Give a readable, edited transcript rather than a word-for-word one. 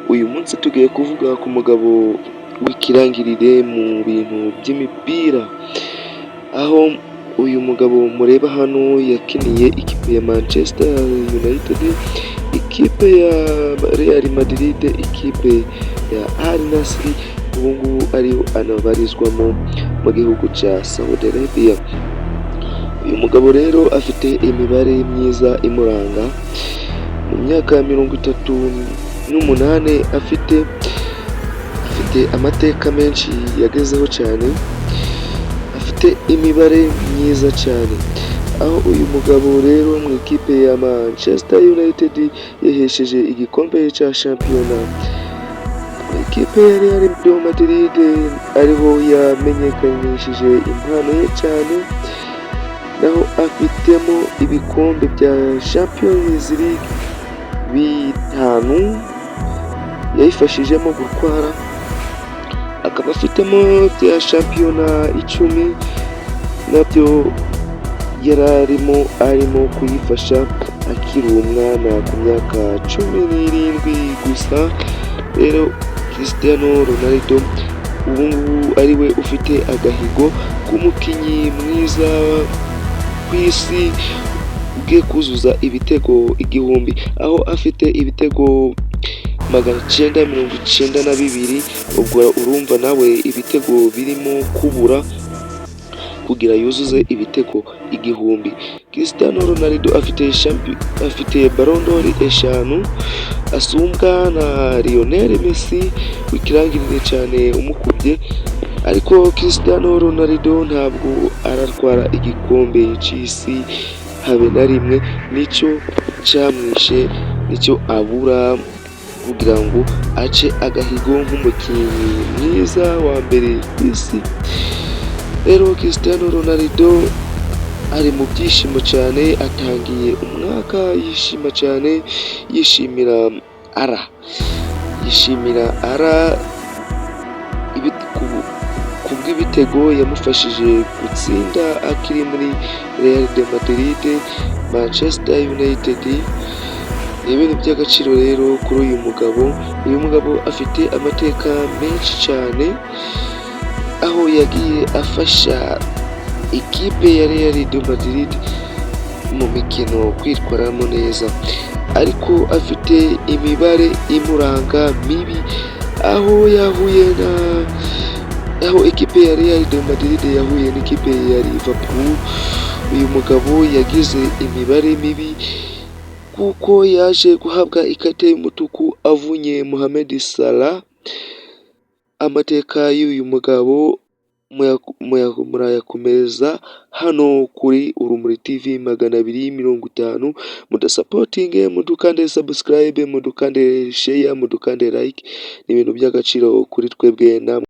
Uyu munsi tugiye kuvuga ku mugabo w'ikirangirire mu bintu by'imipira, aho uyu mugabo mureba hano yakiniye ikipe ya Manchester United, ikipe ya Real Madrid, ikipe ya Al Nassr, ubu ngubu ariyo anabarizwamo mu gihugu cya Saudi Arabia. Uyu mugabo rero afite imibare myiza imuranga. Mu myaka 38 afite amateka menshi yagezeho cyane, afite imibare myiza cyane, aho uyu mugabo rero mu ikipe ya Manchester United yahesheje igikombe cya shampiyona. Mu ikipe ya Real Madrid ariho yamenyekanishije impano ye cyane, naho afitemo ibikombe bya Champions League bitanu yayifashijemo gutwara, akaba afitemo bya shampiyona 10 nabyo yari arimo kuyifasha akiri umwana ku myaka 17 gusa. Rero Cristiano Ronaldo ubu ngubu ari we ufite agahigo k'umukinnyi mwiza ku isi ugiye kuzuza ibitego 1000, aho afite ibitego 992. Ubwo urumva nawe ibitego birimo kubura kugira yuzuze ibitego 1000. Cristiano Ronaldo afite Ballon d'Or eshanu, asumbwa na Lionel Messi w'ikirangirire cyane umukubye, ariko Cristiano Ronaldo ntabwo aratwara igikombe cy'isi habe na rimwe. Nicyo cyamwishe, nicyo abura kugira ngo ace agahigo nk'umukinnyi mwiza wa mbere ku isi. Rero Cristiano Ronaldo ari mu byishimo cyane, atangiye umwaka yishima cyane, yishimira ara kubw'ibitego yamufashije gutsinda akiri muri Real de Madrid, Manchester United. Ni ibintu by'agaciro rero kuri uyu mugabo. Uyu mugabo afite amateka menshi cyane, aho yagiye afasha ikipe ya Real de Madrid mu mikino kwitwaramo neza, ariko afite imibare imuranga mibi, aho yahuye na aho ikipe ya Real de Madrid yahuye n'ikipe ya Liverpool. Uyu mugabo yagize imibare mibi kuko yaje guhabwa ikarita y'umutuku avunye Mohamed Salah. Amateka y'uyu mugabo murayakomereza hano kuri Urumuri TV 250. Mudusupportinge, mudukande subscribe, mudukande share, mudukande like, ni ibintu by'agaciro kuri twebwe namwe.